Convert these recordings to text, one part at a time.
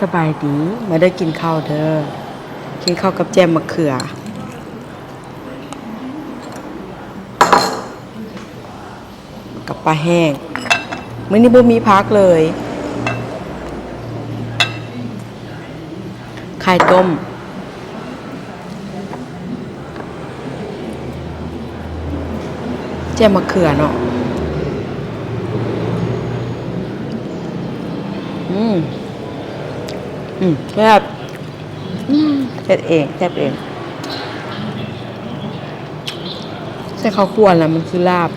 ສະບາຍດີ ມາເດີ ກິນເຂົ້າເດີ ກິນເຂົ້າກັບແຈ່ມມະເຂືອ ກັບປາແຫ້ງ. ມື້ນີ້ບໍ່ມີຜັກເລີຍ ໄຂ່ຕົ້ມ ແຈ່ມມະເຂືອເນາະ. ອືມ ອືມ ແຊບ ອືມ ເຮັດເອງ ແຊບເອງ ໃສ່ເຂົ້າຂົ້ວລະມັນຄືລາບ.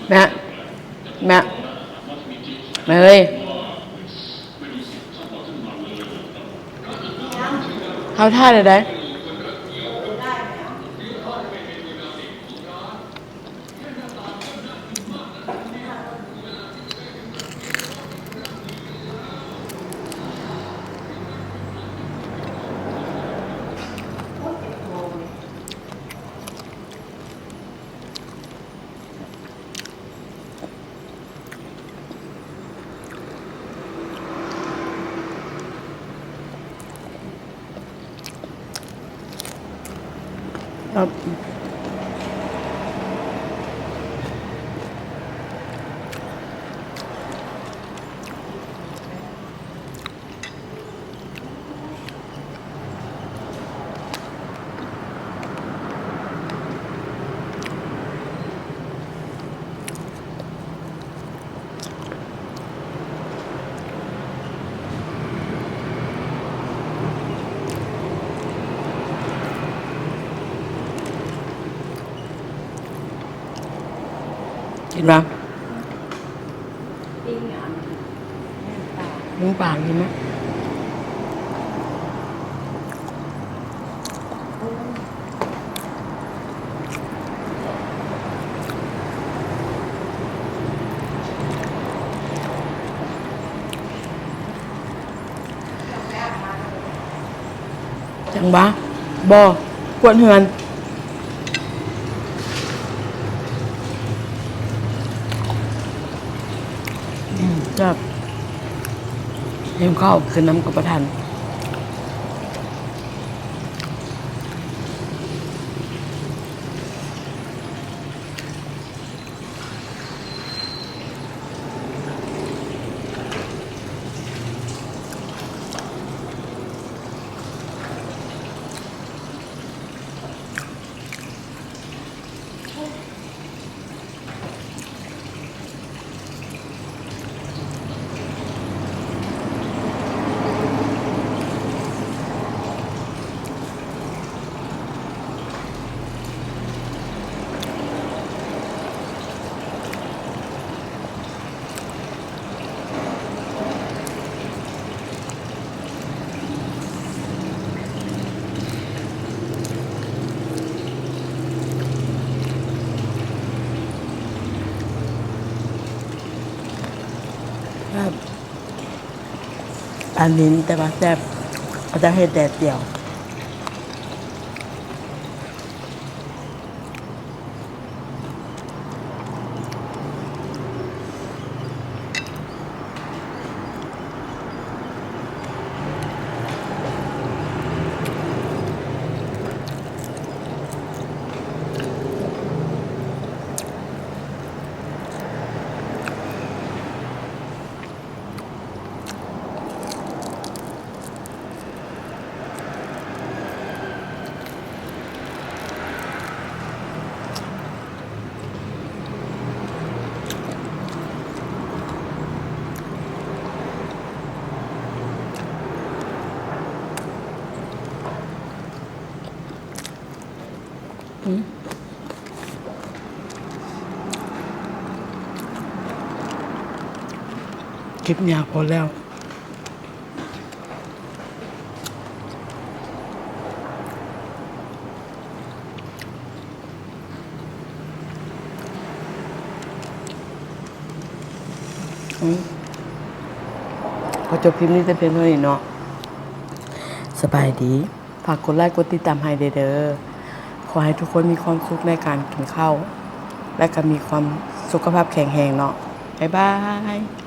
ແມ່ ແມ່ ແມ່ເອີຍ ເຮົາຖ່າຍແລ້ວໃດ. ເຫັນບໍ່? ໜູປາງເຫັນບໍ່? ຈັ່ງຫວາ? ບໍ່ ກວດເຮືອນ. ອືມ ແຊບ ຫິວເຂົ້າ ຄືນຳກັບປະທານ. ແຊບ ປານິນ ແຕ່ວ່າແຊບ ເຂົາເຈົ້າເຮັດແດດດຽວ. ຄລິບຍາວພໍແລ້ວ. ອືມ ຂໍຈົບຄລິບນີ້ແຕ່ພຽງເທົ່ານີ້ເນາະ. ສະບາຍດີ. ຝາກກົດໄລກົດຕິດຕາມໃຫ້ແດ່ເດີ. ຂໍໃຫ້ທຸກຄົນມີຄວາມສຸກໃນການກິນເຂົ້າ ແລະ ກໍມີຄວາມສຸຂະພາບແຂງແຮງເນາະ. ບາຍບາຍ.